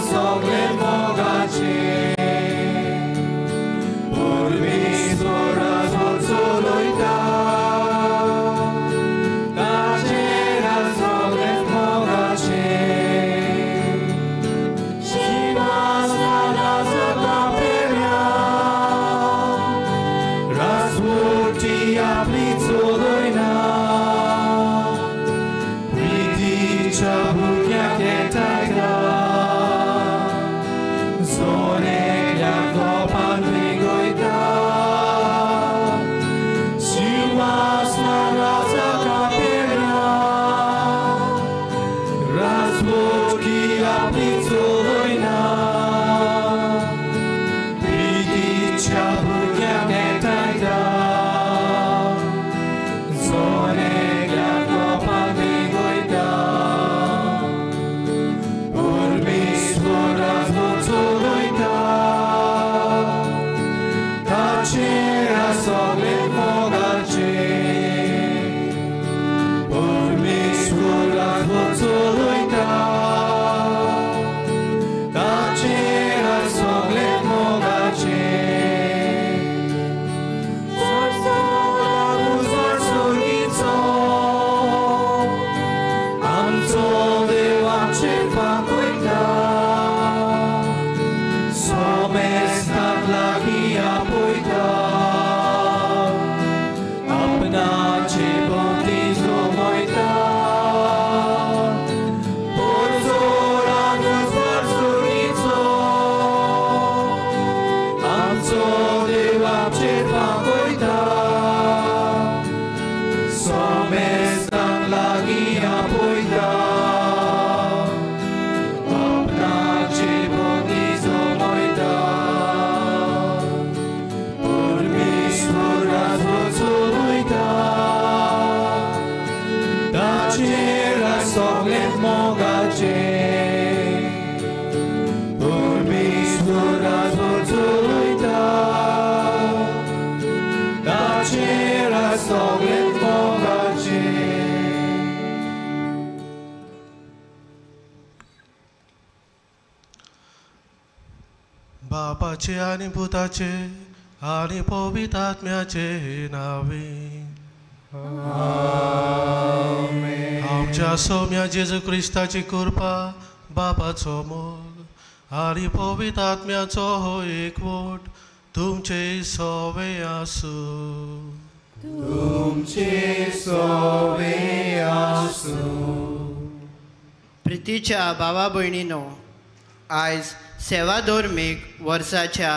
सगळे मोगाचे परमेश्वर चलयता ताचेर सगळे मोगाचे शिंवासना सदां राजवटी आपली चलयना प्रितीच्या भुरग्याक येतायता सोनेल्या गोपान वेगयता शिंवासना सदां राजवटी आपली चलयना प्रितीच्या भुरग्याक येतायता सोनेल्या गोपान वेगयता परमेश्वर राजवट चलयता ताचेर सगळे मोगाचे परमेश्वर राजवट चलयता ताचेर सगळे मोगाचे आमचो देवाचे पाकयता सोमेस्ताक लागीं आपयता आपणाचे भोंवती जमयता आमचो देवाचे पाकयता सोमेस्ताक लागीं आपयता आपणाचे भोंवती जमयता परमेश्वर राजवट चलयता ताचेर सगळे मोगाचे परमेश्वर राजवट चलयता ताचेर सगळे मोगाचे. बापाचे आनी पुताचे आनी पवित्र आत्म्याचे नावे आमच्या सोम्या जेजू क्रिस्ताची कृपा बापाचो मोग आनी पवित्र आत्म्याचो हो एकवट तुमचे सवे आसूं. तुमचे सवे आसूं. प्रितीच्या भावा भयणीनो, आयज सेवा धर्मीक वर्साच्या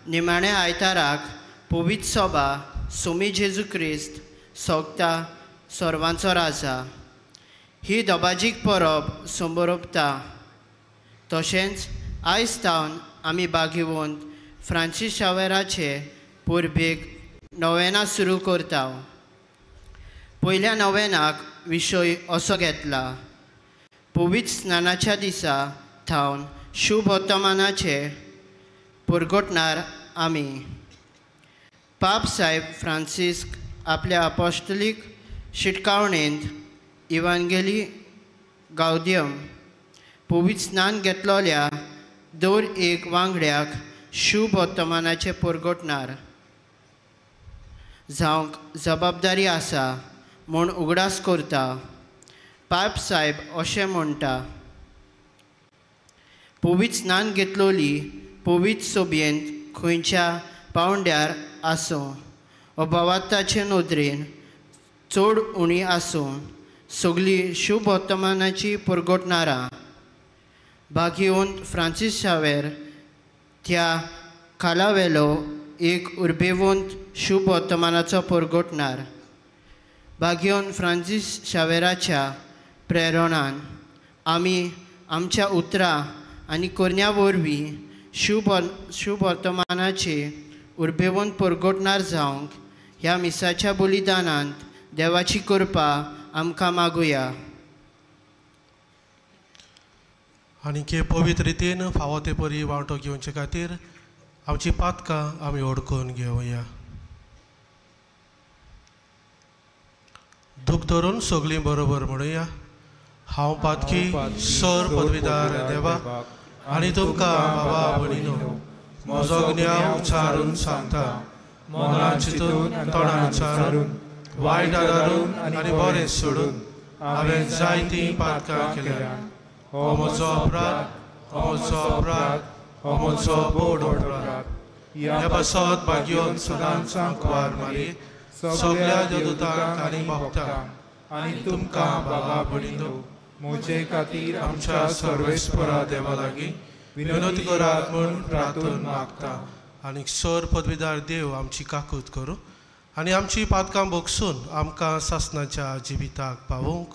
निमाण्या आयताराक पवित्र सभा सोमी जेजू क्रिस्त सोगता सर्वांचो राजा ही दबाजीक परब संबरोबता. तशेंच आयज तावन आमी बागेवंत फ्रांसीस शावेराचे परबेक नोवेना सुरू करता. पयल्या नोवेनाक विशय असो घेतला, पवित्र स्नानाच्या दिसा थावन शुभ वर्तमानाचे पुरगोटणार आमी. पाप साहेब फ्रांसिस्क आपल्या अपोस्टलीक शिटकावणेंत इवांगेली गावदियम पवित्र स्नान घेतलोल्या दर एक वांगड्याक शुभ वर्तमानाचे पुरगोटणार जावंक जबाबदारी आसा म्हूण उगडास करता. पाप साहेब अशें म्हणटा, पवित्र स्नान घेतलोली पवित्र सोबयेंत खंयच्या पावंड्यार आसूं अभावाताचे नदरेन चड उणी आसूं सगळीं शुभ वर्तमानाची पुरगोटणारां. भाग्यवंत फ्रांसीस शावेर त्या खालावेलो एक उर्बेवंत शुभ वर्तमानाचो पुरगोटणार. भाग्यवंत फ्रांसीस शावेराच्या प्रेरणान आमी आमच्या उतरां आनी करण्या वरवीं शुभ वर्तमानाचे उर्बेवंत पुरगोटणार जावंक ह्या मिसाच्या बलिदानांत देवाची कृपा आमकां मागुया. आनी के पवित्र रितीन फावो ते परी वांटो घेवचे खातीर आमची पातकां आमी ओडकून घेवया. दूख धरून सगळीं बरोबर म्हणुया, हांव पातकी सर पदवीदार देवा, आनी तुमकां बाबा भयणीनो म्हजो गुन्यांव उच्चारून सांगता. मनान चिंतून तोंडान उच्चारून वायट आदारून आनी बरें सोडून हांवें जायतीं पातकां केल्या. हो म्हजो अपराध, हो म्हजो अपराध, हो म्हजो बोड अपराध. ह्या पासत भाग्योन सदांच आंकवार मारी सगळ्या देवदूतांक आनी भक्तांक आनी तुमकां बाबा भयणीनो म्हजे खातीर आमच्या सर्वेस्परा देवा लागीं विनवती करात म्हूण प्रार्थून मागता. आनी सर पदवीदार देव आमची काकूत करूं आनी आमची पातकां भोगसून आमकां सासणाच्या जिविताक पावोवंक.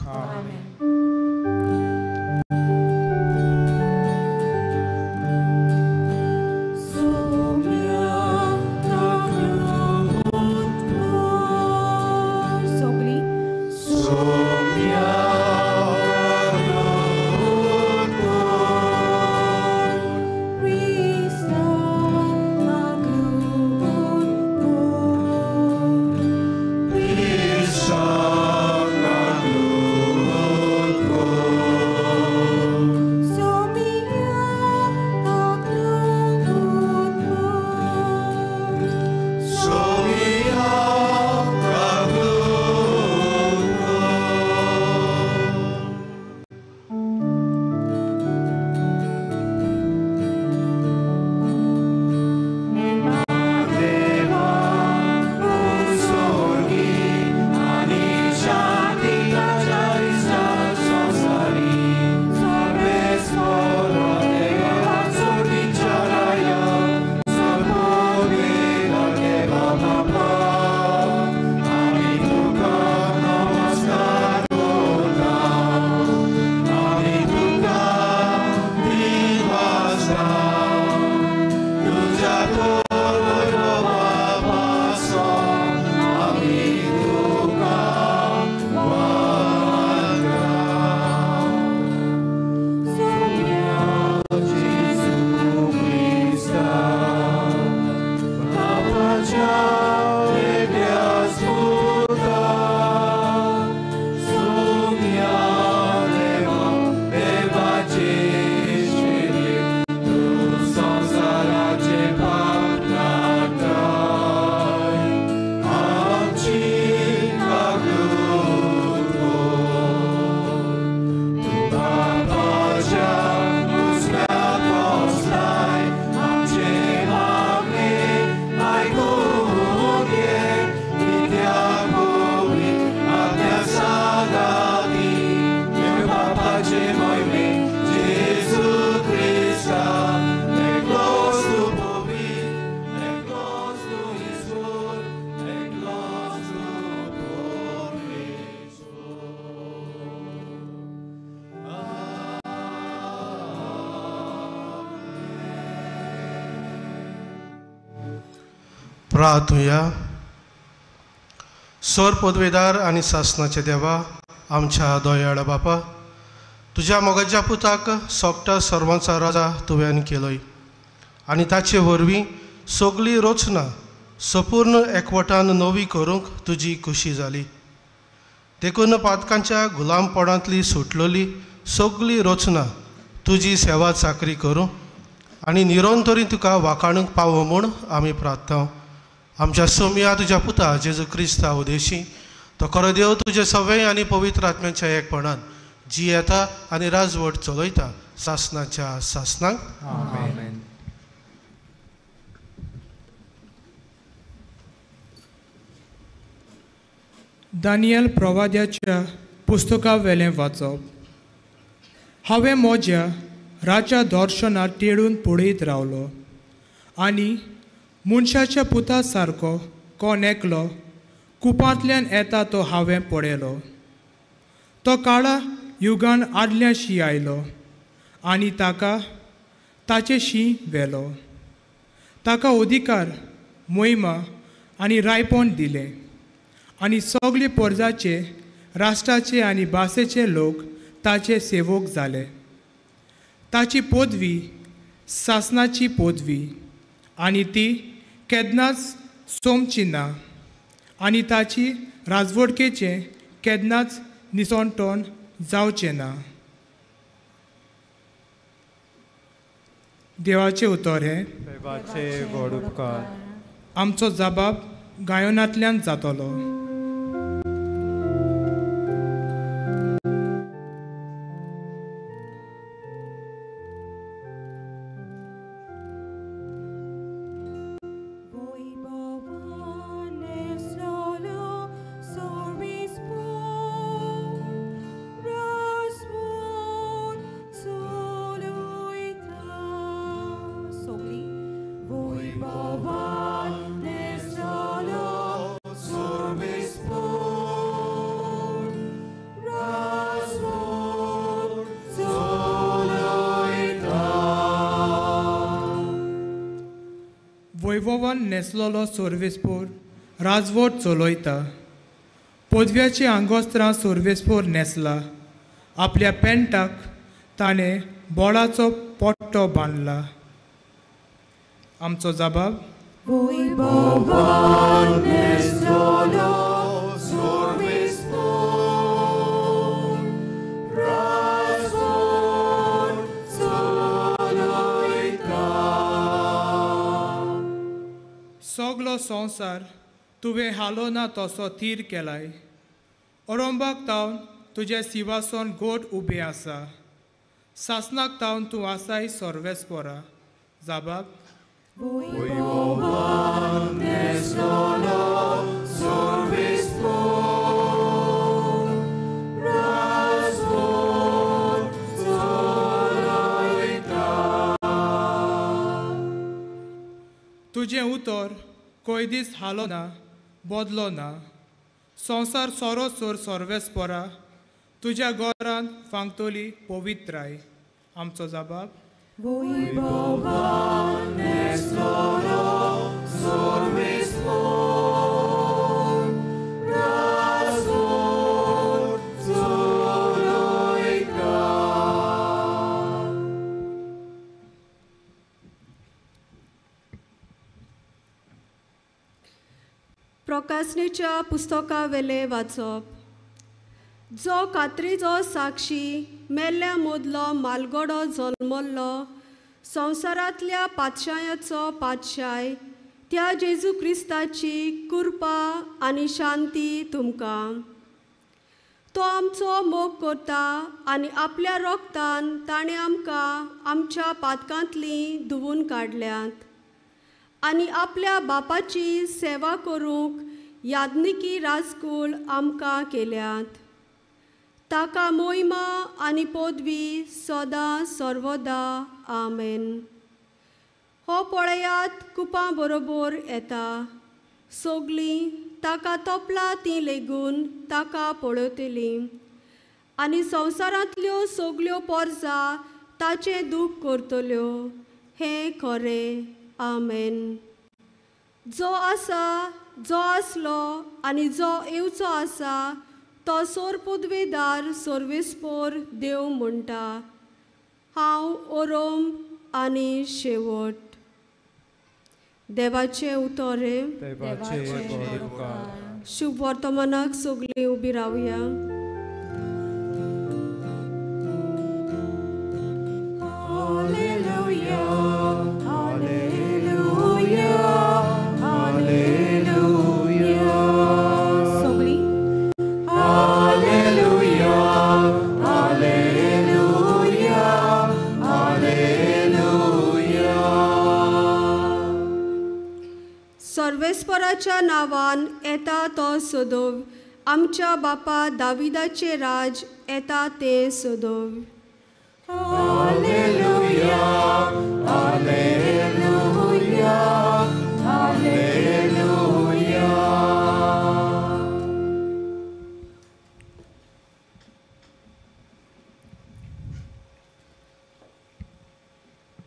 प्रार्थुया. सर पदवेदार आनी सासणाचे देवा आमच्या दयाळा बापा, तुज्या मोगाच्या पुताक सोगटा सर्वांचा राजा तुवें केलोय आनी ताचे वरवीं सगळी रचना संपूर्ण एकवटान नवी करूंक तुजी खुशी जाली. देखून पातकांच्या गुलामपणांतली सुटलोली सगळी रचना तुजी सेवा चाकरी करूं आनी निरंतरी तुका वाखाणूंक पावो म्हूण आमी प्रार्थना. आमच्या सोमया तुज्या पुता जेजू क्रिस्ता उदेशी तो खरो देव तुजे सवय आनी पवित्र आत्म्याच्या एकपणान जी येता आनी राजवट चलयता सासणाच्या सासणाक. आमेन. दानियल प्रवाद्याच्या पुस्तका वेलें वाचप. हांवें म्हज्या राजा दर्शनार तेळून पळयत रावलो आनी मनशाच्या पुता सारको कोण एकलो कुपांतल्यान येता तो हांवें पळयलो. तो काळा युगान आदल्याशी आयलो आनी ताका ताचेशी व्हेलो. ताका अधिकार, मोहिमा आनी रायपण दिलें आनी सगळे पोरजाचे, राष्ट्राचे आनी भाशेचे लोक ताचे सेवक जाले. ताची पदवी सासनाची पदवी आनी ती केन्नाच सोंपची ना आनी ताची राजवटकेचें केन्नाच निसणटण जावचें ना. देवाचें उतर हें देवाचे व्हड उपकार. आमचो जबाब गायनांतल्यान जातलो. वैभवान न्हेसलेलो सर्वेस्पोर राजवट चलयता. पदव्याची आंगोस्त्रां सर्वेस्पोर न्हेसला. आपल्या पेंटाक ताणें बोळाचो पट्टो बांदला. आमचो जबाब सगलो संवसार तुवें हालो ना तसो थीर केलाय. अरंबाक तावन तुजें सिंवासन गोट उबें आसा. सासनाक तावन तूं आसाय सर्वेस्पोरा. जबाब तुजें उतर कोयदीस हालो ना, बदलो ना. संवसार सरोसर सर्वेस्पोरा तुज्या घरांत फांगतली पवित्राय. आमचो जबाब प्रकाशनेच्या पुस्तकावेले वाचप. जो कात्रीचो साक्षी मेल्ल्या मदलो मालगडो जल्मल्लो संवसारांतल्या पातशायाचो पातशाय त्या जेजू क्रिस्ताची कृपा आनी शांती तुमकां. तो आमचो मोग करता आनी आपल्या रोगतान ताणें आमकां आमच्या पातकांतलीं धुवून काडल्यांत आनी आपल्या बापाची सेवा करूंक याज्ञिकी राजकूल आमकां केल्यात. ताका मोहिमा आनी पदवी सदां सर्वदा. आमेन. हो पळयात कुपां बरोबर येता. सगलीं ताका तोपला तीं लेगून ताका पळयतलीं आनी संवसारांतल्यो सगल्यो पोरजा ताचें दूख करतल्यो. हें खरें. आमेन. जो आसा, जो आसलो आनी जो येवचो आसा तो सोर पदवेदार सर्वेस्पोर देव म्हणटा. हांव ओरोम आनी शेवट. देवाचें उतर हें. शुभ वर्तमानाक सगळीं उबी रावया. सर्वेस्पराच्या नांवान येता तो सदोव. आमच्या बापा दाविदाचें राज येता तें सदोव. Hallelujah, hallelujah, hallelujah.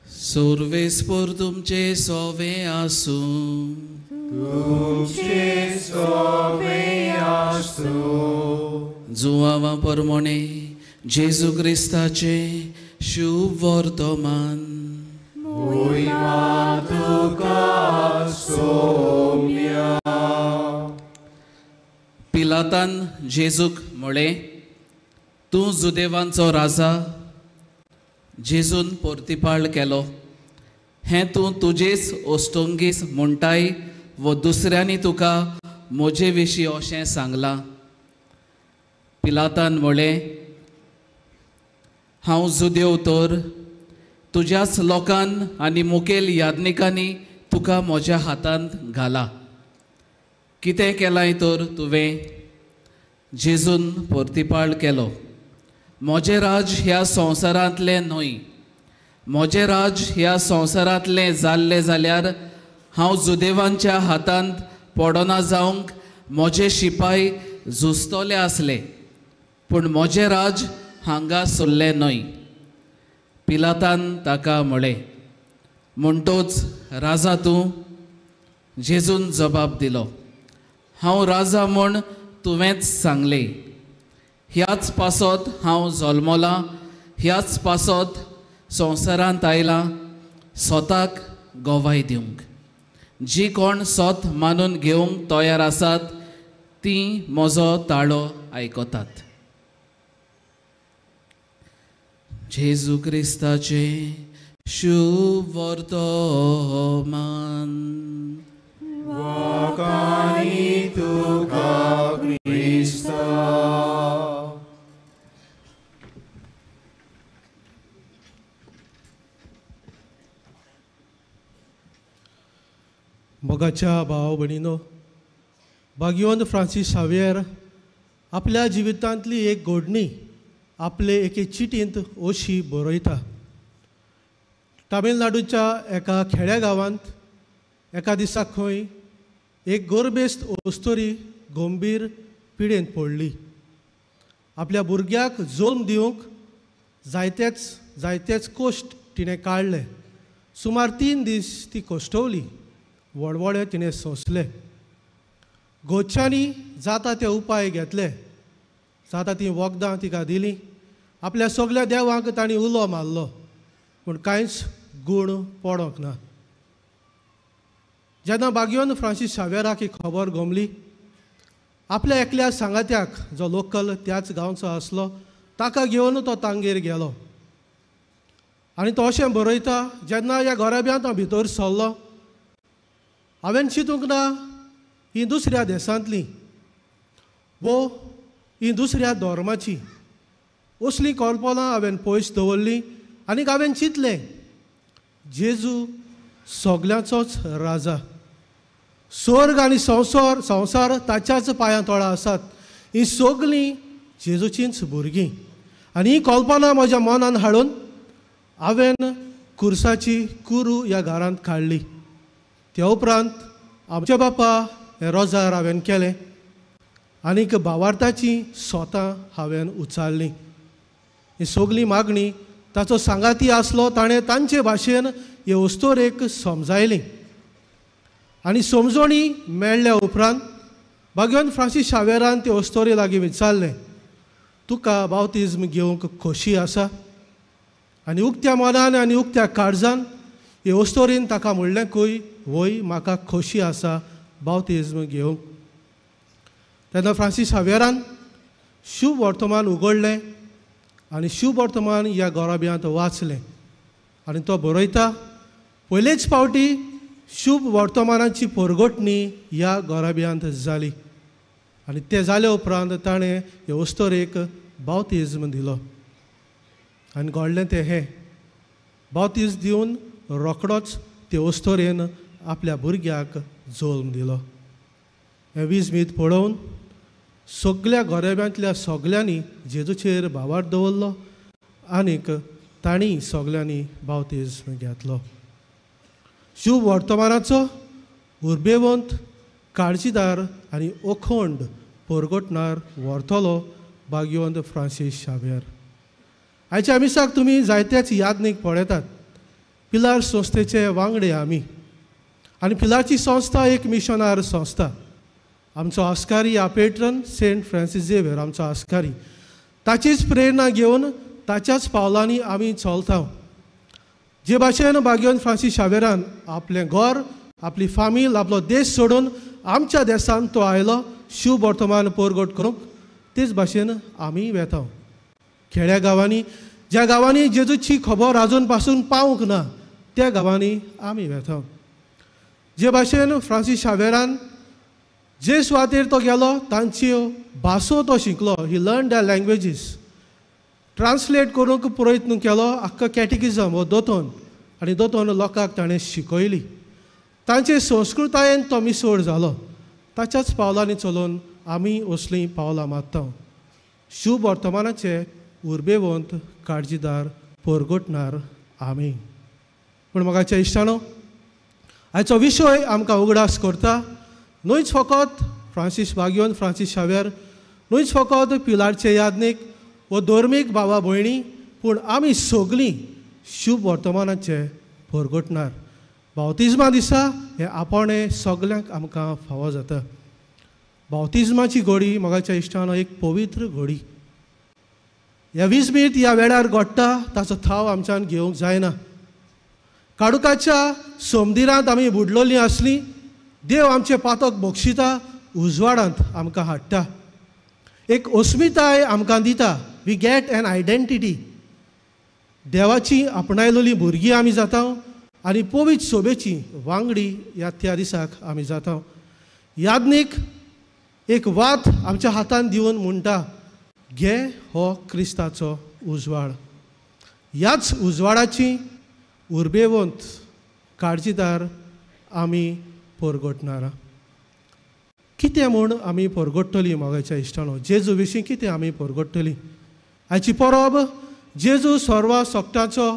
सर्वेस्पोर तुमचे सोवे आसूं. तुमचे सोवे आसूं. जुवावा परमणे जेजू क्रिस्ताचे शुभ वर्तमान. मोहिमा तुका सोम्या. पिलातान जेजूक म्हळें, तूं जुदेवांचो राजा. जेजून पोर्तिपाळ केलो, हें तूं तुजेच ओस्तोंगीस म्हणटाय वो दुसऱ्यांनी तुका म्हजे विशीं अशें सांगलां? पिलातान म्हळें, हांव जुदेव तर तुज्याच लोकान आनी मुखेल याज्ञिकांनी तुका म्हज्या हातांत घाला. कितें केलां तर तुवें? जेजून परतिपाळ केलो, म्हजें राज ह्या संवसारांतलें न्हय. म्हजें राज ह्या संवसारांतलें जाल्लें जाल्यार हांव जुदेवांच्या हातांत पडना जावंक म्हजे शिपाय झुजतले आसले, पूण म्हजें राज हांगा सरलें न्हय. पिलातान ताका म्हळें, म्हणटोच राजा तूं? जेजून जबाब दिलो, हांव राजा म्हूण तुवेंच सांगलें. ह्याच पासत हांव जल्मलां, ह्याच पासत संवसारांत आयलां, स्वताक गवाय दिवंक. जी कोण सत मानून घेवंक तयार आसात तीं म्हजो ताळो आयकतात. जेजू क्रिस्ताचें शुभ वर्तमान. वाखाणी तुका क्रिस्ता. मोगाच्या भाव भयणीनो, भाग्यवंत फ्रांसीस शावियर आपल्या जिवितांतली एक घडणी आपले एके चिटींत अशी बरयता. तामिळनाडूच्या एका खेड्या गांवांत एका दिसा खंय एक गोरबेस्त अस्तोरी गंभीर पिडेंत पडली. आपल्या भुरग्याक जल्म दिवंक जायतेच जायतेच कश्ट तिणें काडले. सुमार 3 दीस ती कश्टवली, वळवळे तिणें सोंसले. गोच्यांनी जाता ते उपाय घेतले, जाता तीं वखदां तिका दिलीं, आपल्या सगल्या देवांक तांणी उलो मारलो, पूण कांयच गूण पडोंक ना. जेन्ना भाग्यवंत फ्रांसीस शावेराक ही खबर गोमली, आपल्या एकल्या सांगात्याक जो लोकल त्याच गांवचो आसलो ताका घेवन तो तांगेर गेलो. आनी तो अशें बरयता, जेन्ना ह्या घराब्यांत हांव भितर सरलो, हांवें चिंतूंक ना ही दुसऱ्या देशांतली वो ही दुसऱ्या धर्माची, असलीं कल्पना हांवें पयस दवरली आनी हांवें चिंतलें जेजू सगल्यांचोच राजा, स्वर्ग आनी संवसार संवसार ताच्याच पांयां तळा आसात, ही सगळीं जेजूचींच भुरगीं. आनी ही कल्पना म्हज्या मनान हाडून हांवें कुर्साची कुरू ह्या घरांत काडली. त्या उपरांत आमच्या बापा हें रोजार हांवें केलें आनीक भावार्थाचीं सोतां हांवें उचारलीं. ही सगळी मागणी ताचो सांगाती आसलो ताणें तांचे भाशेन हे अस्तोरेक समजायली. आनी समजोणी मेळ्ळ्या उपरांत भाग्यवंत फ्रांसीस शावेरान ते अस्तोरे लागीं विचारलें, तुका बावतिज्म घेवंक खोशी आसा? आनी उक्त्या मनान आनी उक्त्या काळजान हे अस्तोरेन ताका म्हणलें कूय, वय म्हाका खोशी आसा बावतिज्म घेवंक. तेन्ना फ्रांसीस शावेरान शुभ वर्तमान उगडलें आनी शुभ वर्तमान ह्या गोराब्यांत वाचलें. आनी तो बरयता, पयलेच फावटी शुभ वर्तमानाची परगटणी ह्या गोराब्यांत जाली. आनी तें जाले उपरांत ताणें हे अस्तोरेक बावतिज्म दिलो. आनी घडलें तें हें, बावतिज्म दिवन रोखडोच ते अस्तोरेन आपल्या भुरग्याक जल्म दिलो. हें वीज पळोवन सगल्या गोरेब्यांतल्या सगल्यांनी जेजूचेर भावार्थ दवरलो आनीक तांणी सगल्यांनी बावतिज्म घेतलो. शुभ वर्तमानाचो उर्बेवंत, काळजीदार आनी अखंड परगटणार व्हरतलो भाग्यवंत फ्रांसीस शावेर. आयच्या मिसाक तुमी जायतेच यादनीक पळयतात. पिलार संस्थेचे वांगडे आमी आनी पिलारची संस्था एक मिशनार संस्था. आमचो आस्कारी हा पेट्रन सेंट फ्रांसीस झेवियर आमचो आस्कारी, ताचीच प्रेरणा घेवन ताच्याच पावलांनी आमी चलता. जे भाशेन भाग्यवंत फ्रांसीस शावेरान आपलें घर, आपली फामील, आपलो देश सोडून आमच्या देशांत तो आयलो शुभ वर्तमान परगट करूंक, तेच भाशेन आमी वेता खेड्या गांवांनी, ज्या गांवांनी जेजूची खबर आजून पासून पावूंक ना त्या गांवांनी आमी वेता. जे भाशेन फ्रांसीस शावेरान जे सुवातेर तो गेलो तांच्यो भासो तो शिकलो, he learn the languages, translate करूंक प्रयत्न केलो आख्खो कॅटिकिजम हो दोतोन, आनी दोतोन लोकांक ताणें शिकयली. तांचे संस्कृतायेन तो मिसोड जालो. ताच्याच पावलांनी चलोवन आमी असलीं पावलां मारता. शुभ वर्तमानाचे उर्बेवंत काळजीदार परगटणार आमी. पूण म्हाका इश्टानो, आयचो विशय आमकां उगडास करता न्हयच फकत फ्रांसीस बागियोन, फ्रांसीस शावेर, न्हयच फकत पिलारचे यादनीक वो धर्मीक भावा भयणी, पूण आमी सगळीं शुभ वर्तमानाचे परगटणार. बावतिज्मा दिसा हें आपणें सगल्यांक आमकां फावो जाता. बावतिज्माची घडी म्हाका इश्टानो एक पवित्र घडी. ह्या विजमीत ह्या वेळार घडटा ताचो थाव आमच्यान घेवंक जायना. काडुकाच्या सोमदिरांत आमी बुडलोलीं आसलीं, देव आमचें पातक बक्षिता, उजवाडांत आमकां हाडटा, एक अस्मिताय आमकां दिता. We get an identity. देवाची आपणायलोली भुरगीं आमी जाता आनी पवित्र सोबेची वांगडी ह्या त्या दिसाक आमी जाता. यादनीक एक वात आमच्या हातान दिवन म्हणटा, घे हो क्रिस्ताचो उजवाड. ह्याच उजवाडाची उर्बेवंत काळजीदार आमी परगटणार. कितें म्हूण आमी परगट्टली मोगाच्या इश्टानो? जेजू विशीं कितें आमी परगट्टली? आयची परब जेजू सर्व सोगटाचो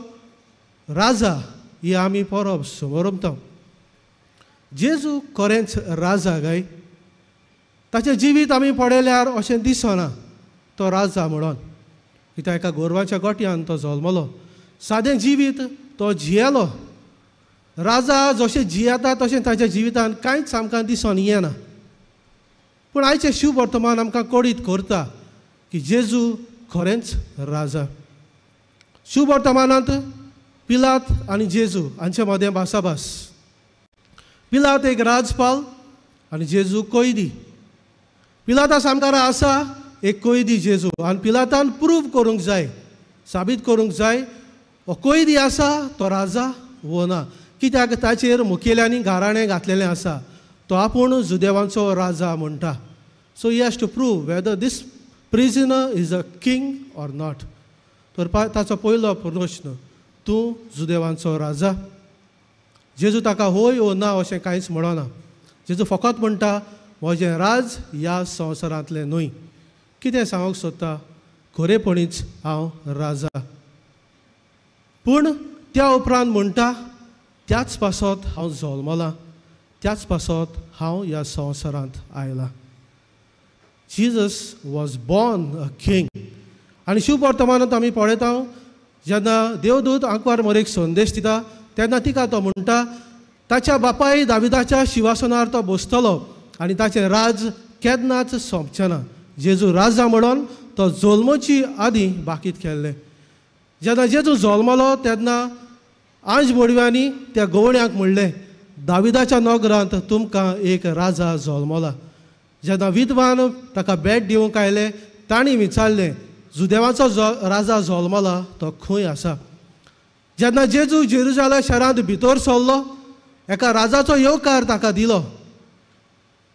राजा ही आमी परब समोरमता. जेजू खरेंच राजा काय? ताचें जिवीत आमी पळयल्यार अशें दिसना तो राजा म्हणून. कित्याक एका गोरवाच्या गोट्यान तो जल्मलो, सादें जिवीत तो जियेलो. राजा जशें जियेता तशें ताच्या जिवितान कांयच आमकां दिसून येना. पूण आयचें शिव वर्तमान आमकां कळीत करता की जेजू खरेंच राजा. शिव वर्तमानांत पिलात आनी जेजू हांचे मदें भासाभास. पिलात एक राजपाल आनी जेजू कैदी. पिलाता सामकार आसा एक कैदी जेजू, आनी पिलातान प्रूव करूंक जाय, साबीत करूंक जाय हो कैदी आसा तो राजा वो ना. कित्याक ताचेर मुखेल्यांनी गाराणें घातलेलें आसा, तो आपूण जुदेवांचो राजा म्हणटा. So he has to prove whether this prisoner is a king or not. तर ताचो पयलो प्रश्न, तूं जुदेवांचो राजा? जेजू ताका होय ओ ना अशें कांयच म्हणना. जेजू फकत म्हणटा, म्हजें राज ह्या संवसारांतलें न्हय. कितें सांगूंक सोदता? खरेपणीच हांव राजा. पूण त्या उपरांत म्हणटा, त्याच पासत हांव जल्मलां, त्याच पासत हांव ह्या संवसारांत आयलां. Jesus was born a king. आनी शिव वर्तमानांत आमी पळयता, जेन्ना देवदूत आंकवार मरेक संदेश दिता तेन्ना तिका तो म्हणटा, ताच्या बापाय दाविदाच्या शिवासनार तो बसतलो आनी ताचें राज केन्नाच सोंपचें ना. जेजू राजा म्हणून तो जल्मची आदीं बाकीत केल्लें. जेन्ना जेजू जल्मलो तेन्ना आंज बोडव्यांनी त्या गवळ्यांक म्हणलें, दाविदाच्या नगरांत तुमकां एक राजा जल्मला. जेन्ना विद्वान ताका भेट दिवंक आयले तांणी विचारलें, जुदेवाचो राजा जल्मला तो खंय आसा? जेन्ना जेजू जेरुजालेम शारांत भितर सरलो, एका राजाचो येवकार ताका दिलो.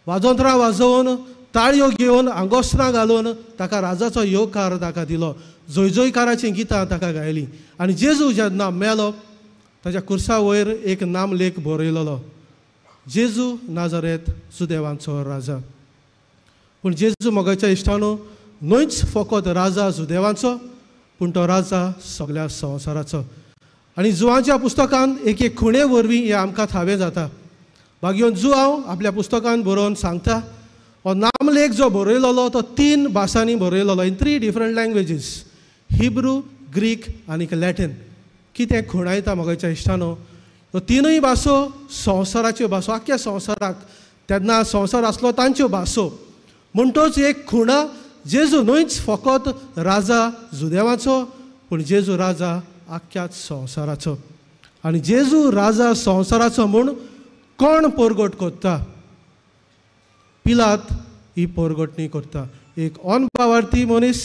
वाजोंत्रां वाजोवन, ताळयो घेवन, आंगोस्त्रां घालून ताका राजाचो येवकार ताका दिलो. जयजयकाराचीं गितां ताका गायलीं. आनी जेजू जेन्ना मेलो ताच्या कुर्सा वयर एक नामलेख बरयलेलो, जेजू नाजरेत जुदेवांचो राजा. पूण जेजू मोगाच्या इश्टानो न्हयच फकत राजा जुदेवांचो, पूण तो राजा सगळ्या संवसाराचो. आनी जुवांच्या पुस्तकांत एक एक खुणे वरवीं हें आमकां थावें जाता. बागियोन जुआंव आपल्या पुस्तकांत बरोवन सांगता, हो नामलेख जो बरयलेलो तो 3 भासांनी बरयलेलो, in 3 different languages, Hebrew, Greek आनी लॅटीन. कितें खुणायता मोगाच्या इश्टानो? ह्यो तिनूय भासो संवसाराच्यो भासो, आख्ख्या संवसाराक तेन्ना संवसार आसलो तांच्यो भासो. म्हणटोच एक खुणा, जेजू न्हयच फकत राजा जुदेवाचो, पूण जेजू राजा आख्ख्याच संवसाराचो. आनी जेजू राजा संवसाराचो म्हूण कोण परगट करता? पिलात ही परगटणी करता. एक अनपावार्थी मनीस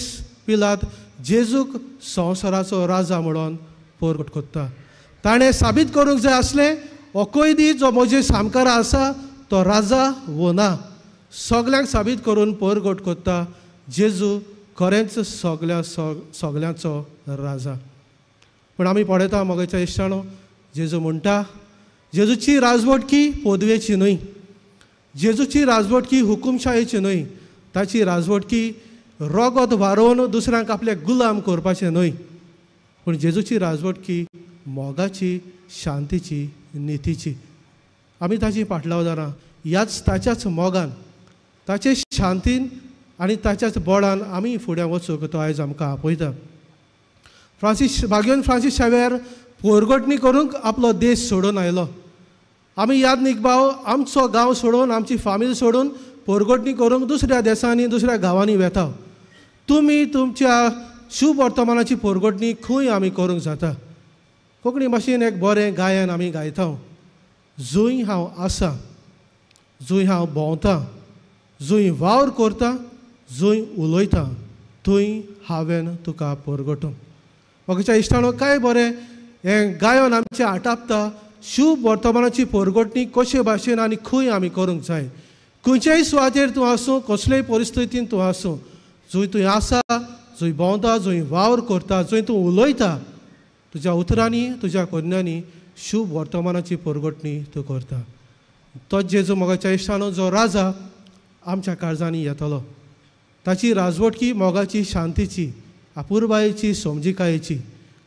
पिलात जेजूक संवसाराचो राजा म्हणून परगट करता. ताणें साबीत करूंक जाय आसलें हो कैदी जो म्हजे सामकारा आसा तो राजा वो ना. सगल्यांक साबीत करून परगट करता जेजू खरेंच सगल्या सगल्यांचो राजा. पूण आमी पळयता मोगाच्या इश्टानो, जेजू म्हणटा जेजूची राजवटकी पदवेची न्हय, जेजूची राजवटकी हुकुमशायेची न्हय, ताची राजवटकी रोगत वारोवन दुसऱ्यांक आपले गुलाम करपाचें न्हय, पूण जेजूची राजवटकी मोगाची, शांतीची, नितीची. आमी ताची पाटलावदारां ह्याच ताच्याच मोगान, ताचे शांतीन आनी ताच्याच बळान आमी फुडें वचूंक तो आयज आमकां आपयता. फ्रांसीस भाग्यवन फ्रांसीस शावेर पोरगटणी करूंक आपलो देश सोडून आयलो. आमी याद निकबाव आमचो गांव सोडून, आमची फामील सोडून पोरगटणी करूंक दुसऱ्या देशांनी, दुसऱ्या गांवांनी वेता. तुमी तुमच्या शुभ वर्तमानाची पोरगटणी खंय आमी करूंक जाता. कोंकणी भाशेन एक बरें गायन आमी गायता, जंय हांव आसा, जंय हांव भोंवता, जंय वावर करता, जंय उलयता, थंय हांवें तुका परगटूं. म्हाका इश्टानो, काय बरें हें गायन आमचें आटापता शुभ वर्तमानाची परगटणी कशे भाशेन आनी खंय आमी करूंक जाय. खंयचेय सुवातेर तूं आसूं, कसलेय परिस्थितीन तूं आसूं, जंय तूं आसा, जंय भोंवता, जंय वावर करता, जंय तूं उलयता, तुज्या उतरांनी, तुज्या करण्यांनी शुभ वर्तमानाची परगटणी तूं करता. तोच जेजू मोगाच्या इश्टानो जो राजा आमच्या काळजांनी येतलो. ताची राजवटकी मोगाची, शांतीची, अपुरबायेची, समजिकायेची.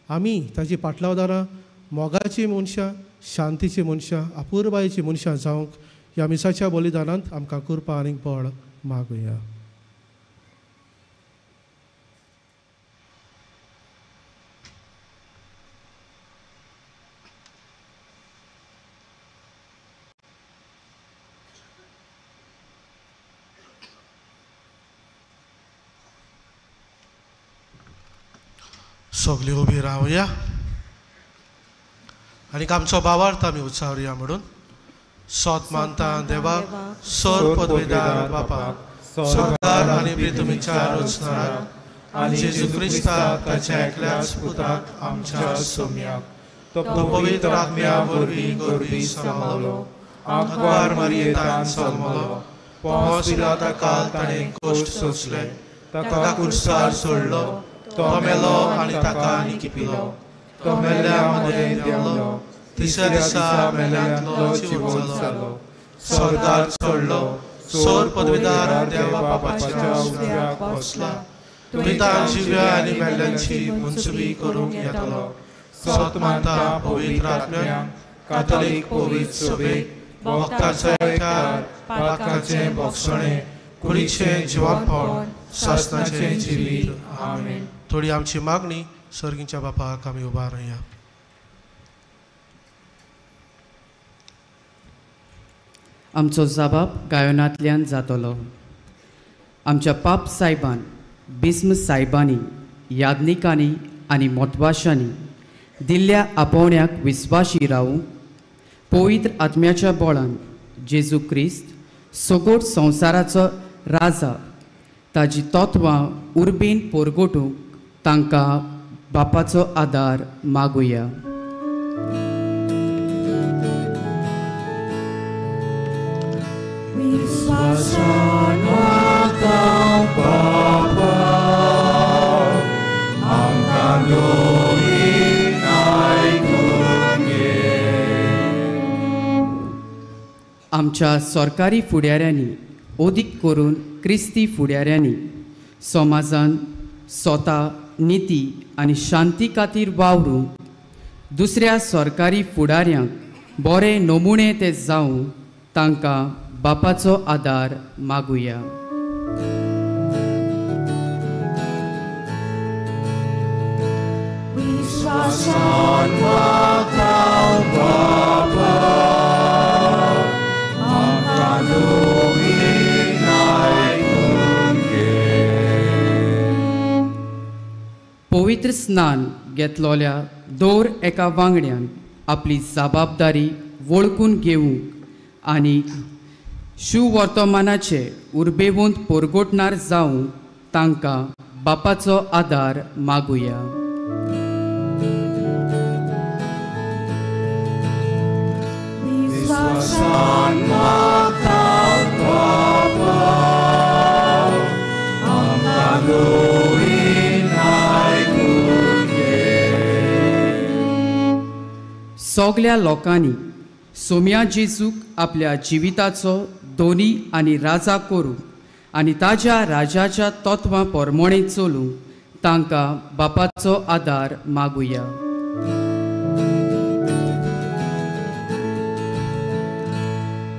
आमी ताची पाटलावदारां मोगाची मनशां, शांतीची मनशां, अपुरबायेची मनशां जावंक ह्या मिसाच्या बलिदानांत आमकां कृपा आनी बळ मागुया. सगळी उबी रावया आनी आमचो भावार्थ आमी उच्चारुया म्हणून सोत मानता देवाक, सोर पदवीदार बापाक, सरकार आनी प्रितुमीच्या रचणाराक आनी जेजू क्रिस्ताक ताच्या एकल्याच पुताक आमच्या सोम्याक, तो पवित्र आत्म्या वरवीं गोरवी सांवलो, आंकवार मारयेंतान जल्मलो, पोंस पिलाता काल ताणें कश्ट सोंसले, ताका कुर्सार सोडलो, तो मेलो आनी ताका निकिपिलो, तो मेल्या मदें देंवलो, तिसऱ्या दिसा मेल्यांतलो जिवोत जालो, स्वर्गार चडलो, सोर पदवीदार देवा बापाच्या उजव्याक बसला, पिता जिव्या आनी मेल्ल्यांची मुनसुबी करूंक येतलो. सत मानता पवित्र आत्म्याक, कातोलीक पवित्र सभेक, भक्ताचो एकठार, पातकाचें भोगसणें, कुडीचें जिवनपण, सासणाचें जिवीत. आमेन. थोडी आमची मागणी सर्गीच्या बापाक आमी उबारुया. आमचो जबाब गायनांतल्यान जातलो. आमच्या पाप सायबान, बिस्म सायबांनी, याज्ञिकांनी आनी मोतवाशांनी दिल्ल्या आपोवण्याक विस्वाशी रावूंक पवित्र आत्म्याच्या बळान जेजू क्रिस्त सगोट संवसाराचो राजा ताजी तत्वां उर्बेन पोरगोटूंक तांकां बापाचो आदार मागुया. आमच्या सरकारी फुडाऱ्यांनी, ओदीक करून क्रिस्ती फुडाऱ्यांनी समाजान स्वता निती आनी शांती खातीर वावरूंक दुसऱ्या सरकारी फुडाऱ्यांक बरे नमुने ते जावं तांकां बापाचो आदार मागुया. पवित्र स्नान घेतलोल्या दर एका वांगड्यान आपली जबाबदारी वळखून घेवंक आनी शुवर्तमानाचे उर्बेवंत पोरगोटणार जावंक तांकां बापाचो आदार मागुया. सगल्या लोकांनी सोम्या जेजूक आपल्या जिविताचो दोनी आनी राजा करूंक आनी ताज्या राजाच्या तत्वां परमणे चलूंक तांकां बापाचो आदार मागुया.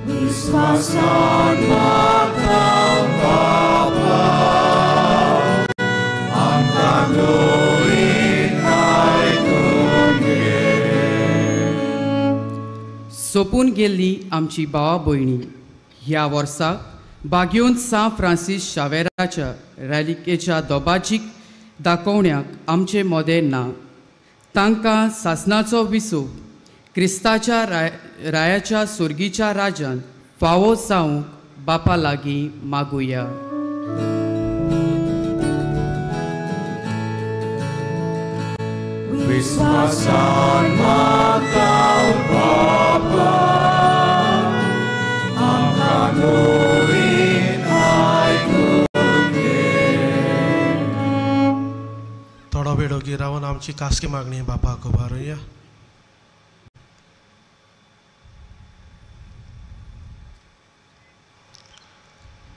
विस्वासान मागता बापा आमकां दोरीन आयकून घे. सोंपून गेल्ली आमची भावा भयणी ह्या वर्साक बागयोन सां फ्रांसीस शावेराच्या रॅलिकेच्या दोबाजीक दाखोवण्याक आमचे मोदें ना. तांकां सासणाचो विसो क्रिस्ताच्या रायाच्या सुर्गीच्या राजान फावो जावंक बापा लागीं मागुया. विस्वासान मागता बापा आमकां दोरीन आयकून घे. थोडो वेळ ओगी रावन आमची खासगी मागणी बापाक उबारुया.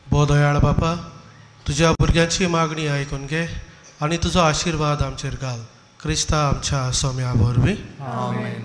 भो दयाळ बापा, तुज्या भुरग्यांची मागणी आयकून घे आनी तुजो आशिर्वाद आमचेर घाल. क्रिस्ता आमच्या सोम्या वरवीं. आमेन.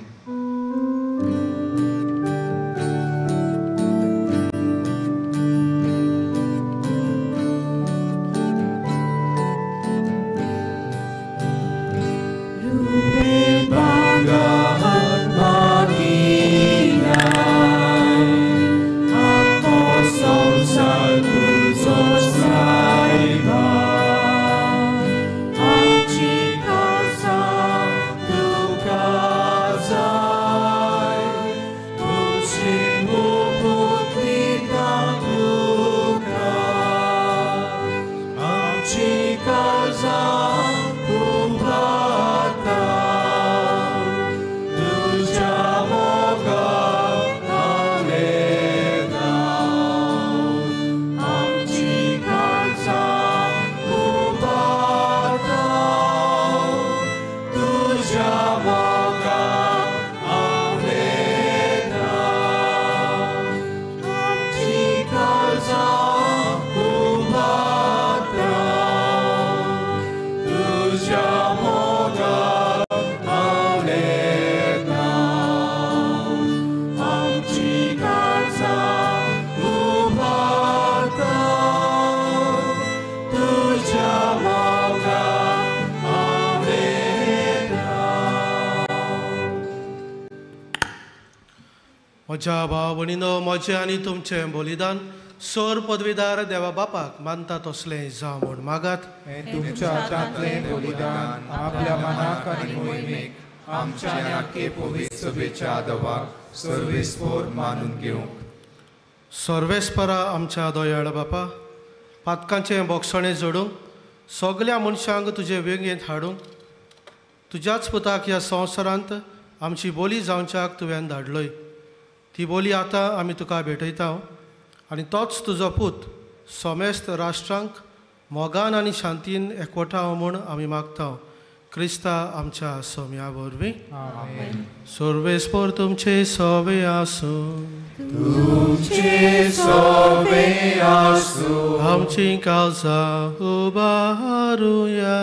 म्हज्या भाव भयणीनो, म्हजें आनी तुमचें बलिदान सोर पदवीदार देवा बापाक मानता तसलें जावं म्हूण मागात. तुमच्या हातांतलें बलिदान आपल्या मनाक आनी मोहिमेक आमच्या आनी पवित्र सभेच्या देवाक सर्वेस्पोर मानून घेवंक. सर्वेस्परा आमच्या दयाळ बापा, पातकांचें बोगसणें जोडूंक सगल्या मनशांक तुजे वेंगेंत हाडूंक तुज्याच पुताक ह्या संवसारांत आमची बोली जावच्याक तुवें धाडलोय. ती बोली आतां आमी तुका भेटयता आनी तोच तुजो पूत समेस्त राष्ट्रांक मोगान आनी शांतीन एकवटाव म्हूण आमी मागता. क्रिस्ता आमच्या सोम्या वरवीं. सर्वेस्पोर तुमचे सोवे आसूं. तुमचे सोवे आसूं. आमची काळजां उबारुया.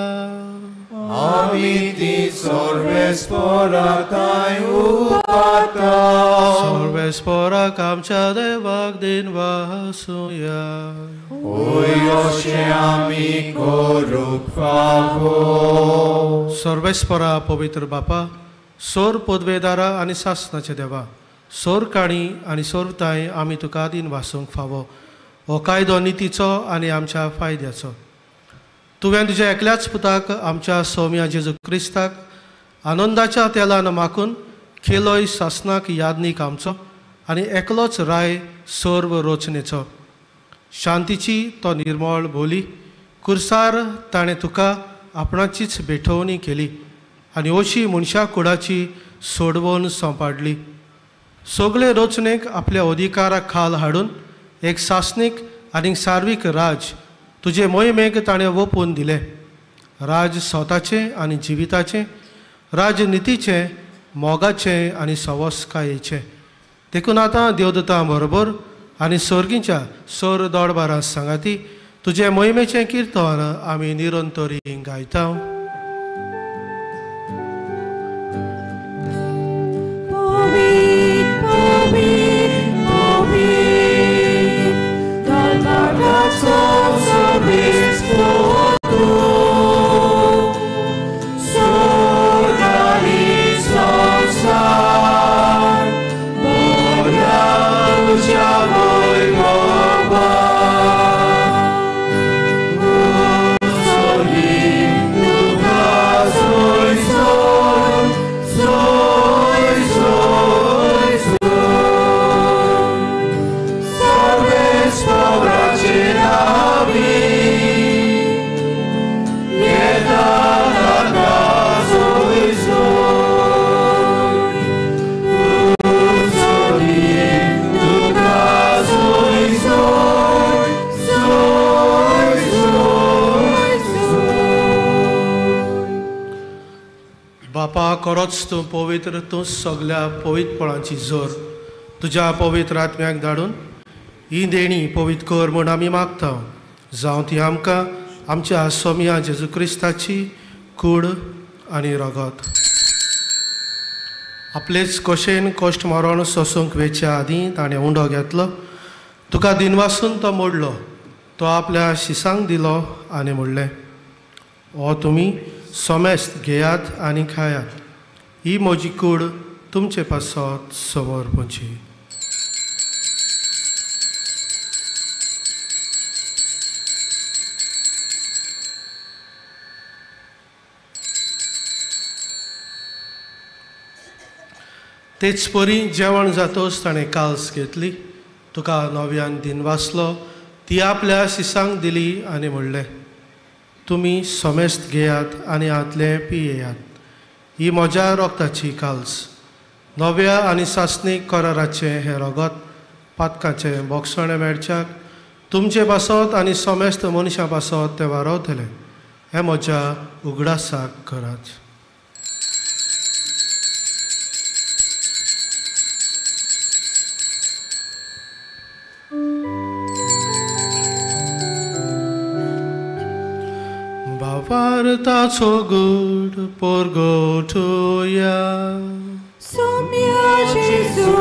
आमी ती सर्वेस्पोराक उबारता. सर्वेस्पोराक आमच्या देवाक दिन वासुया. ओय अशें आमी करूंक फावो. सर्वेस्पोरा पवित्र बापा, सोर पदवेदारा आनी सासनाचे देवा, सोर काणी आनी सोरताय आमी तुका दिन वासूंक फावो. हो कायदो नितीचो आनी आमच्या फायद्याचो. तुवें तुज्या एकल्याच पुताक आमच्या सोम्या जेजू क्रिस्ताक आनंदाच्या तेलान माखून खेलोय सासनाक यादनीक आमचो आनी एकलोच राय सर्व रोचनेचो. शांतीची तो निर्मळ बोली कुर्सार ताणें तुका आपणाचीच भेटवणी केली आनी अशी मनशा कुडाची सोडवण सोंपाडली. सगळे रचनेक आपल्या अधिकारा खाल हाडून एक सासणीक आनी सार्वीक राज तुजे मोहिमेक ताणें वोपून दिलें. राज स्वताचें आनी जिविताचें, राजनितीचें मोगाचें आनी सवस्कायेचें. देखून आतां देवदूतां बरोबर आनी सर्गीच्या सर दोडबारां सांगाती तुजे मोहिमेचें किर्तन आमी निरंतरी गायता. खरोच तूं पवित्र, तूं सगल्या पवित्रपणाची जोर. तुज्या पवित्र आत्म्याक धाडून ही देणी पवित्र कर म्हूण आमी मागता. जावं ती आमकां आमच्या सोमया जेजू क्रिस्ताची कूड आनी रगत. आपलेच कशेन कश्ट मरण सोसूंक वेच्या आदीं ताणें उंडो घेतलो, तुका दिनवासून तो मोडलो, तो आपल्या शिसांक दिलो आनी म्हणलें, हो तुमी सोमेस्त घेयात आनी खायात, ही म्हजी कूड तुमचे पासत समर्पणची. तेच परी जेवण जातोच ताणें काल्स घेतली, तुका नव्यान दिनवासलो, ती आपल्या शिसांक दिली आनी म्हणलें, तुमी समेस्त घेयात आनी हांतलें पियेयात, ही म्हज्या रोगताची काल्स, नव्या आनी सासणीक कराराचें हें रगत पातकाचें बोगसणें मेळच्याक तुमचे पासत आनी समेस्त मनशां पासत तें वारवतलें. हें म्हज्या उगडासाक करात. भारताचो गूढ परगटोया, सोम्या जेजू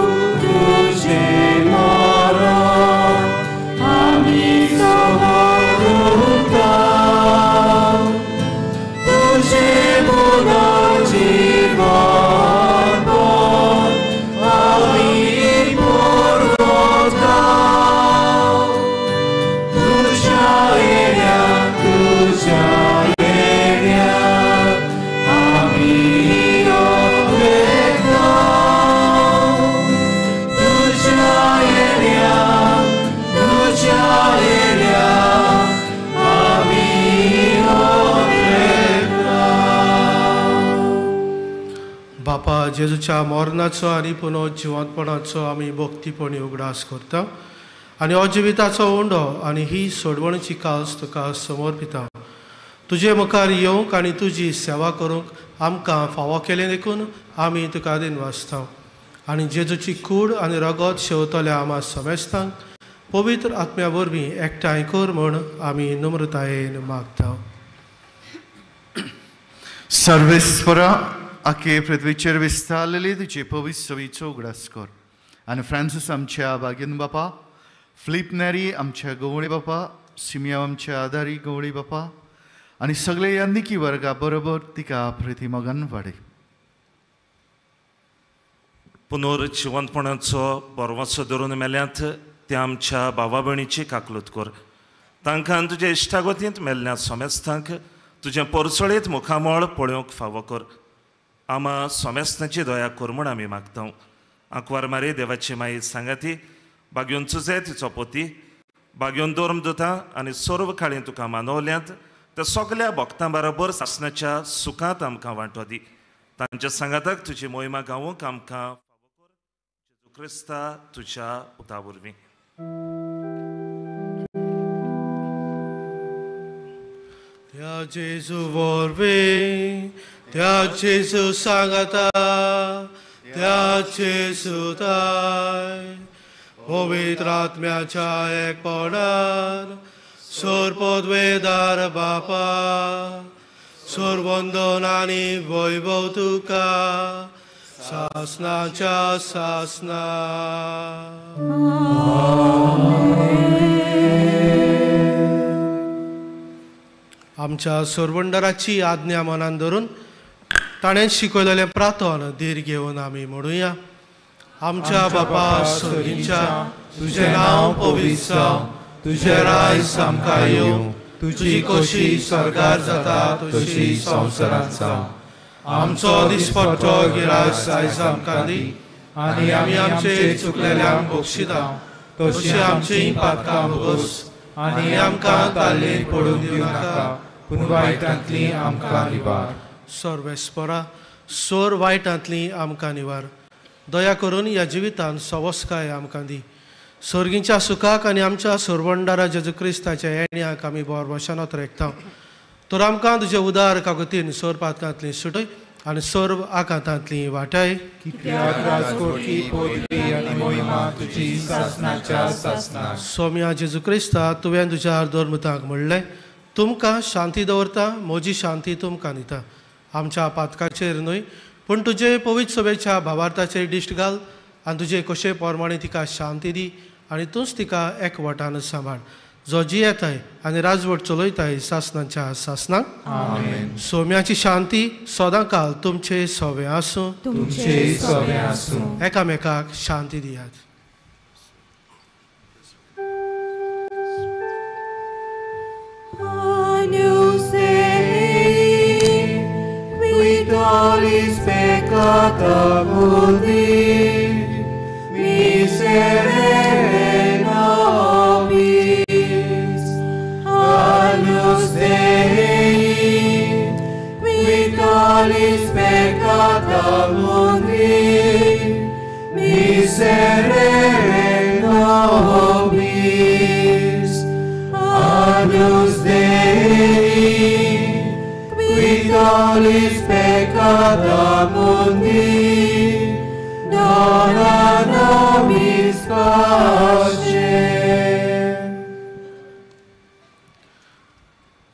तुजें मरण आमी समर्पता, तुजें पुनर्जीवनपण आमी परगटता, तुज्या येण्या तुज्या बापा जेजूच्या मरणाचो आनी पुनर्जिवंतपणाचो आमी भक्तीपणी उगडास करता आनी हो जिविताचो उंडो आनी ही सोडवणीची काल्स तुका समर्पिता. तुजे मुखार येवंक आनी तुजी सेवा करूंक आमकां फावो केलें देखून आमी तुका दिनवासता. आनी जेजूची कूड आनी रगत शेवतल्या आमा समेस्तांक पवित्र आत्म्या वरवीं एकठांय कर म्हूण आमी नम्रतायेन मागता. सर्वेस्परा आखे पृथ्वीचेर विस्तारलेली तुजे पवित्र सवीचो उगडास कर आनी फ्रांसीस आमच्या बागेन बापा, फिलीप नेरी आमच्या गवळी बापा, सिमिया आमच्या आदारी गवळी बापा आनी सगळे यानिकी वर्गा बरोबर तिका प्रतिमगन वाडय. पुनर्जिवंतपणाचो बरवाचो धरून मेल्यांत त्या आमच्या भावा भयणीची काकलूत कर. तांकां तुजे इश्टागतींत मेल्ल्या सोमेस्तांक तुजें परसळीत मुखामळ पळोवंक फावो कर. आमा सोमेस्तांची दया कर म्हूण आमी मागता. आंकवार मारी देवाची माई सांगाती, बागयोन चुजे तिचो पोती, बागयोन दोर्म दुता आनी सर्व काळी तुका मानवल्यांत त्या सगल्या भक्तां बरोबर सासणाच्या सुखांत आमकां वांटो दी. तांच्या सांगाताक तुजी मोहिमा गावूंक आमकां फावो कर. जेजू क्रिस्ता तुज्या पुता वरवीं. त्या जेजू वरवीं, त्या जेजू सांगाता, त्या जेजू ताय पवित्र आत्म्याच्या एकपणान सोरपदवेदार बापा सोरवंदन आनी वैभव तुका सासनाच्या सासना. आमच्या सोरवंडराची आज्ञा मनान धरून ताणें शिकयलेलें प्रार्थन धीर घेवन आमी म्हणुया. आमच्या बापा सर्गीच्या, तुजें नांव पवित्र जावं, तुजें राज आमकां येवं, तुजी खोशी स्वर्गार जाता तशी संवसारांत जावं. आमचो दिसपट्टो गिरास आयज आमकां दी आनी आमी आमचे चुकलेल्यांक बक्षिता तशी आमचीं पातकां भोगोस आनी आमकां ताल्लेक पडून दिवं नाका, पूण वायटांतली आमकां निवार. सर्वेस्परा सोर वायटांतली आमकां निवार. दया करून ह्या जिवितान सवस्काय आमकां दी. सर्गीच्या सुखाक आनी आमच्या सोरवंडारा जेजू क्रिस्ताच्या येण्याक आमी बोरबशानत रेखता. तर आमकां तुजे उदार कागतीन सोर पातकांतली सुटय आनी सर्व आकांतांतली वाटाय. सोम्या जेजू क्रिस्ता, तुवें तुज्या धर्मतांक म्हणलें, तुमकां शांती दवरता, म्हजी शांती तुमकां दिता. आमच्या पातकाचेर न्हय पूण तुजे पवित्र सभेच्या भावार्थाचेर दिश्ट घाल आनी तुजे कशे प्रमाणे तिका शांती दी आनी तूंच तिका एकवटान सांबाळ, जो जियेताय आनी राजवट चलयताय सासनाच्या सासनाक. सोम्याची शांती सदां काल तुमचे सवे आसूं. तुमचे सवे आसूं. एकामेकाक शांती दियात. Vitalis peccata mundi, miserere nobis. Agnus Dei, vitalis peccata mundi, miserere nobis. Agnus Dei, vitalis peccata mundi, dona nobis pace.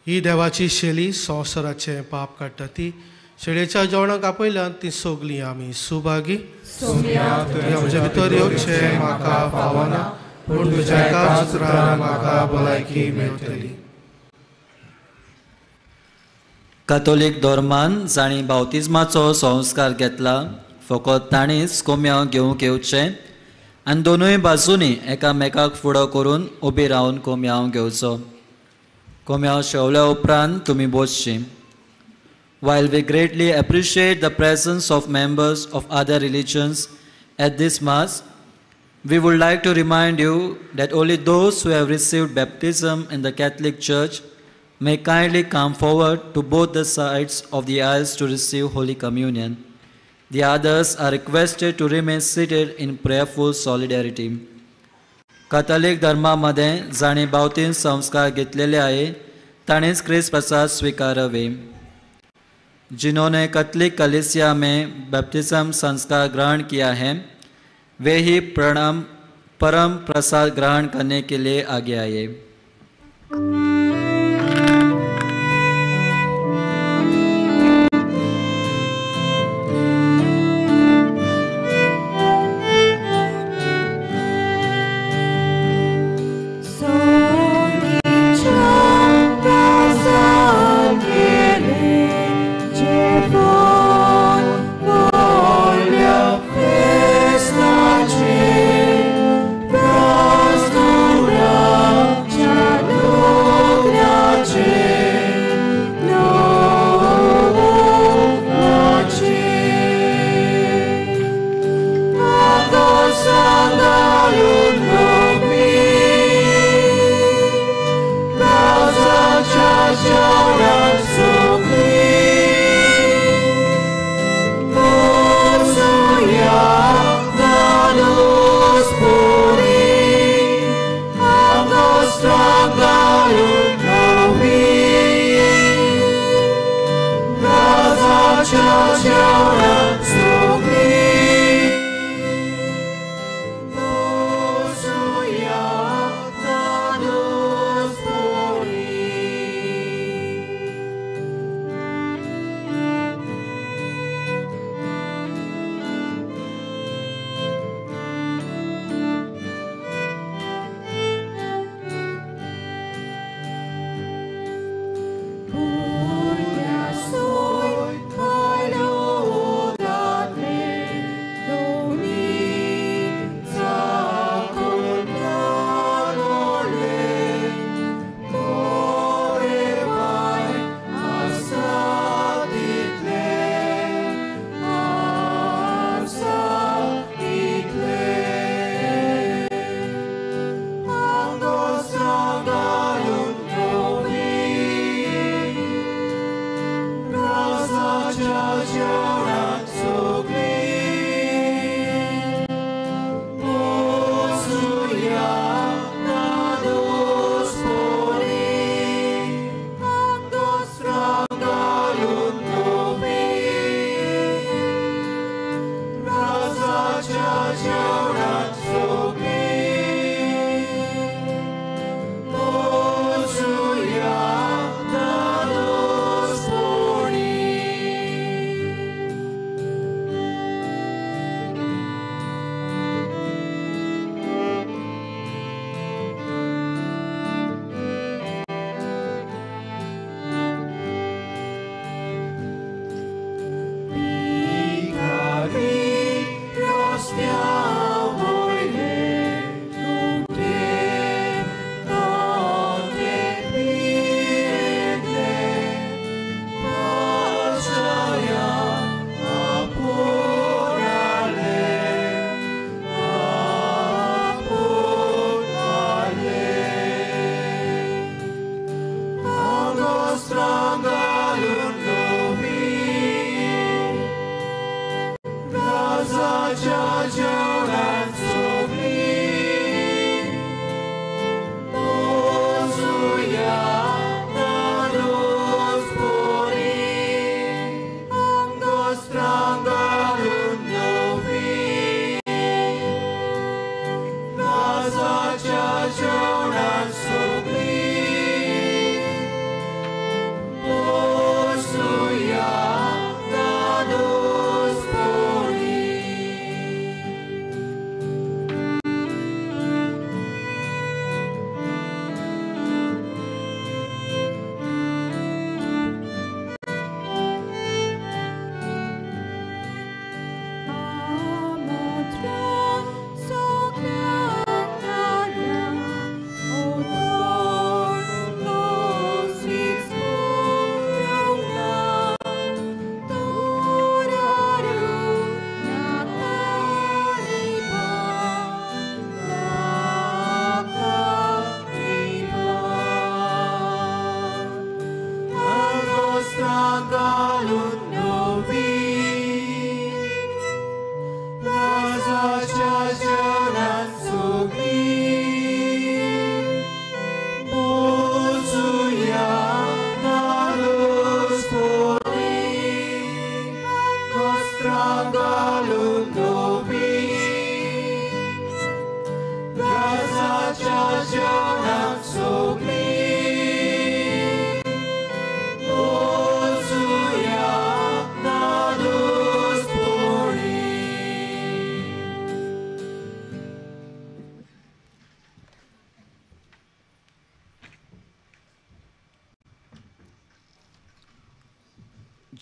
ही देवाची शेली संवसाराचें पाप काडटा ती शेळयेच्या जेवणाक आपयल्यान ती सगलीं आमी सुभागी. म्हज्या भितर येवचें म्हाका फावना, पूण तुज्या एकाच उतरान म्हाका भलायकी मेळटली. कातोलीक धर्मान जांणी बावतिज्माचो संस्कार घेतला फकत तांणीच कोम्यांव घेवंक येवचें आनी दोनूय बाजूंनी एकामेकाक फुडो करून उबी रावन कोम्यांव घेवचो. कोम्यांव शेवल्या उपरांत तुमी बसचीं. While we greatly appreciate the presence of members of other religions at this mass, we would like to remind you that only those who have received baptism in the Catholic Church may kindly come forward to both the sides of the aisles to receive Holy Communion. The others are requested to remain seated in prayerful solidarity. Catholic धर्मामध्ये जांणी बावतीन संस्कार घेतलेले आहे ताणेच क्रिस्त प्रसाद स्वीकारावे. जिन्होंने Catholic कलीसिया में baptism संस्कार ग्रहण किया है वे ही प्रणाम परम प्रसाद ग्रहण करने के लिए आगे आए. Strong,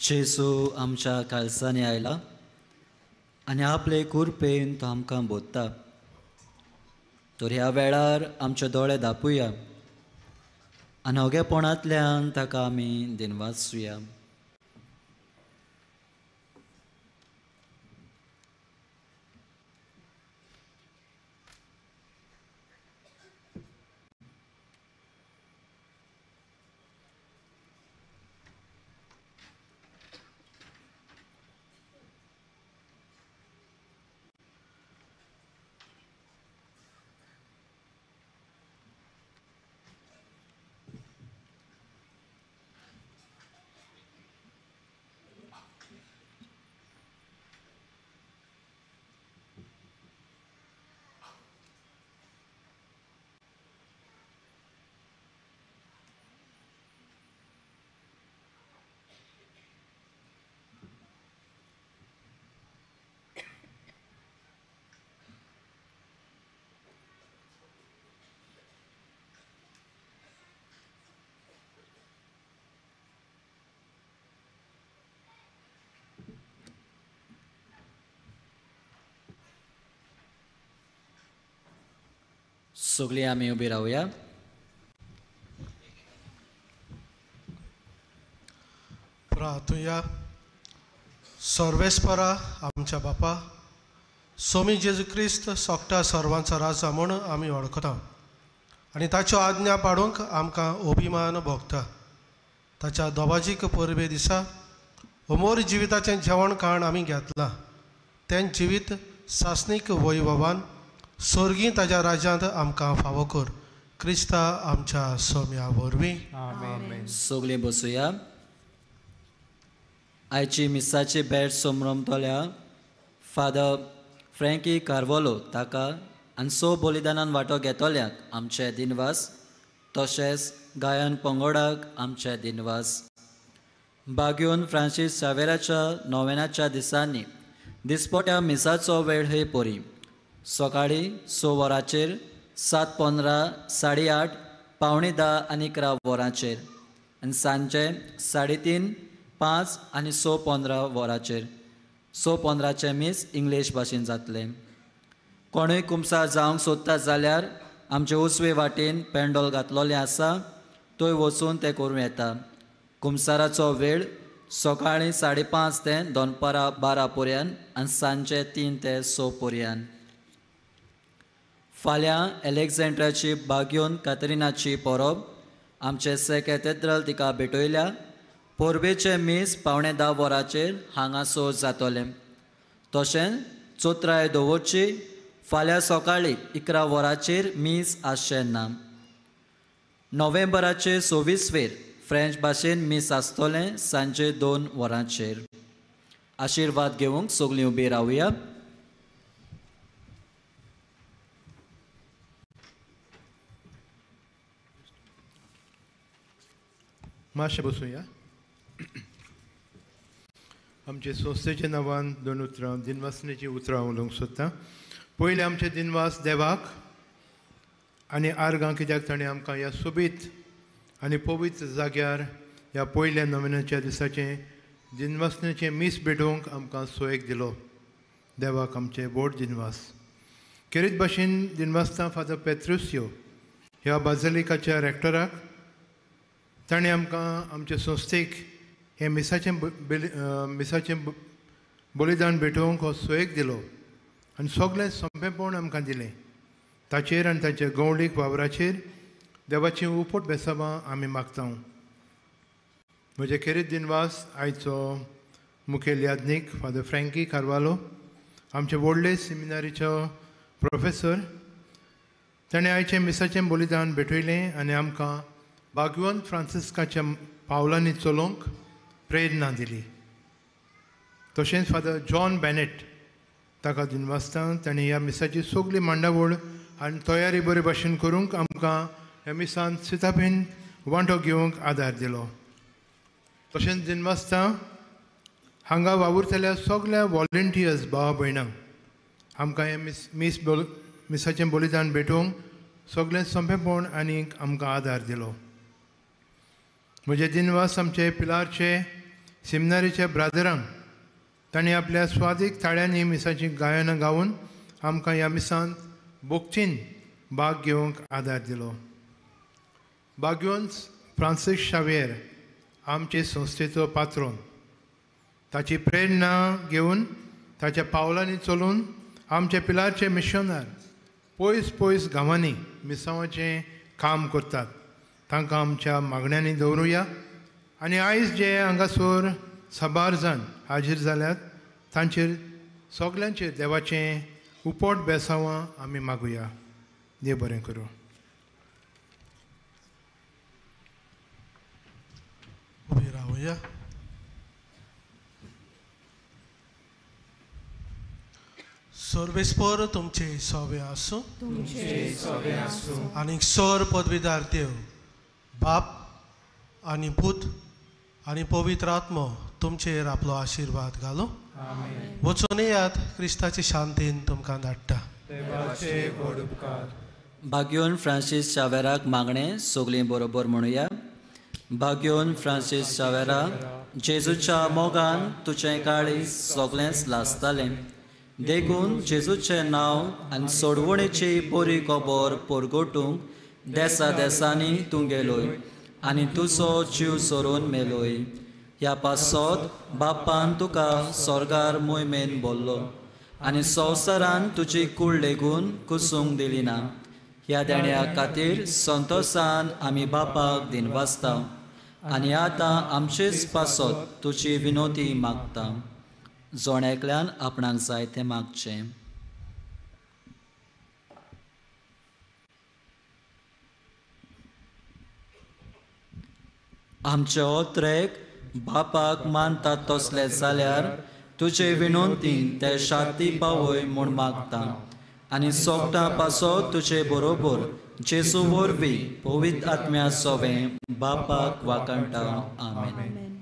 जेजू आमच्या कालसांनी आयला आनी आपले कुरपेन तो आमकां बोधता. तर ह्या वेळार आमचे दोळे दापुया आनी ओगेपणांतल्यान ताका आमी दिनवासुया. सगळीं आमी उबी रावया. प्रार्थुया. सर्वेस्परा आमच्या बापा सोमी जेजू क्रिस्त सोकटा सर्वांचो राजा म्हूण आमी वळखता आनी ताच्यो आज्ञा पाडूंक आमकां अभिमान भोगता. ताच्या दोबाजीक परबे दिसा अमोर जिविताचें जेवण खाण आमी घेतलां. तें जिवीत सासणीक वैभवान स्वर्गीं ताज्या राज्यांत आमकां फावो कर. क्रिस्ता आमच्या सोम्या वरवीं. सगळीं बसुया. आयची मिसाची भेट समरमतल्या फादर फ्रँकी कार्वोलो ताका आनी सो बलिदानान वांटो घेतल्याक आमचे दिनवास, तशेंच गायन पंगडाक आमचे दिनवास. बाग्योन फ्रांसीस शावेराच्या नोवेनाच्या दिसांनी दिसपट्या मिसाचो वेळ हे परी सकाळीं 6 वरांचेर, 7:15, 8:30, 9:45 आनी 11 वरांचेर आनी सांजे 3:30, 5 आनी 6:15 वरांचेर. 6:15चें मीस इंग्लीश भाशेन जातलें. कोणूय कुमसार जावंक सोदता जाल्यार आमचे उजवे वाटेन पेंडोल घातलोलें आसा, थंय वचून तें करूं येता. कुमसाराचो वेळ सकाळीं 5:30 ते दनपारां 12 पर्यंत आनी सांजे 3 ते 6 पर्यंत. फाल्यां एलेक्झांड्राची बाग्योन कातरिनाची परब आमचे से कॅथेड्रल तिका भेटयल्या. परबेचें मीस 9:45 वरांचेर हांगासर जातलें. तशेंच चोत्राय दवरची फाल्यां सकाळीं 11 वरांचेर मीस आसचें ना. नोव्हेंबराचे 26वेर फ्रेंच भाशेन मीस आसतलें सांजे 2 वरांचेर. आशिर्वाद घेवंक सगळीं उबी रावया. मातशें बसुया. आमचे संस्थेच्या नांवान 2 उतरां दिनवासनेची उतरां उलोवंक सोदता. पयलें आमचे दिनवास देवाक आनी आर्गां, कित्याक ताणें आमकां ह्या सोबीत आनी पवित्र जाग्यार ह्या पयल्या नोवेनाच्या दिसाचें दिनवासनेचें मीस भेटोवंक आमकां सोयेक दिलो. देवाक आमचे व्हड दिनवास. खेरीत भाशेन दिनवासता फादर पेत्रुसियो ह्या बाजलिकाच्या रॅक्टराक, ताणें आमकां आमचे संस्थेक हें मिसाचें मिसाचें बलिदान भेटोवंक हो सोयेक दिलो आनी सगळें सोंपेंपण आमकां दिलें. ताचेर आनी ताच्या गवळीक वावराचेर देवाचीं उपट बेसाबां आमी मागता. म्हजे खेरीत दिनवास आयचो मुखेल याज्ञीक फादर फ्रँकी कार्वालो, आमचे व्हडले सेमिनारीचो प्रोफेसर, ताणें आयचें मिसाचें बलिदान भेटयलें आनी आमकां बागवंत फ्रांसिस्काच्या पावलांनी चलोवंक प्रेरणा दिली. तशेंच फादर जॉन बॅनेट ताका दिनवासता, ताणें ह्या मिसाची सगळी मांडावळ आनी तयारी बरे भाशेन करूंक आमकां ह्या मिसान सिताबेन वांटो घेवंक आदार दिलो. तशेंच दिनवासता हांगा वावुरतल्या सगळ्या वॉलंटियर्स भावा भयणांक आमकां हें मीस मिसाचें बलिदान भेटोवंक सगळें सोंपेंपण आनी आमकां आदार दिलो. म्हजे दिनवास आमचे पिलारचे सेमिनारीच्या ब्रादरांक, तांणी आपल्या स्वादीक ताळ्यांनी मिसाचीं गायनां गावन आमकां ह्या मिसांत भोक्तीन भाग घेवंक आदार दिलो. बाग्योन्स फ्रांसीस शावेर आमचे संस्थेचो पात्रोन, ताची प्रेरणा घेवन ताच्या पावलांनी चलून आमचे पिलारचे मिशनार पयस पयस गांवांनी मिसांवाचें काम करतात, तांकां आमच्या मागण्यांनी दवरुया. आनी आयज जे हांगासर साबार जाण हाजीर जाल्यात तांचेर सगल्यांचेर देवाचें उपट बेसांवां आमी मागुया. देव बरें करूं. उबी रावया. सर्वेस्पर तुमचे सोवे आसूं, आनी सर पदवीदार देव बाप आनी पूत आनी पवित्र आत्मो तुमचेर आपलो आशिर्वाद घालूं. वचून येयात, क्रिस्ताची शांतीन तुमकां धाडटा. बाग्योन फ्रांसीस शावेराक मागणें सगळीं बरोबर म्हणुया. बाग्योन फ्रांसीस शावेरा, जेजूच्या मोगान तुजें काळीज सगळेंच लासतालें, देखून जेजूचें नांव आनी सोडवणेची बरी खबर परगटूंक देसा देसांनी तूं गेलोय आनी तुजो जीव सोरून मेलोय. ह्या पासत बापान तुका स्वर्गार मोहिमेन बोल्लो आनी संवसारान तुजी कूड लेगून कुसूंक दिली ना. ह्या देण्या खातीर संतोसान आमी बापाक दिनवासता आनी आतां आमचेच पासत तुजी विनोती मागता. जण एकल्यान आपणाक जाय तें मागचें. आमचे ओत्रेक बापाक मानतात तसले जाल्यार तुजे विनंतीन ते शांती पावय म्हूण मागता आनी सोगटां पासो तुजे बरोबर जेजू वरवीं पवित्र आत्म्या सोवें बापाक वाकाणटा. आमेन.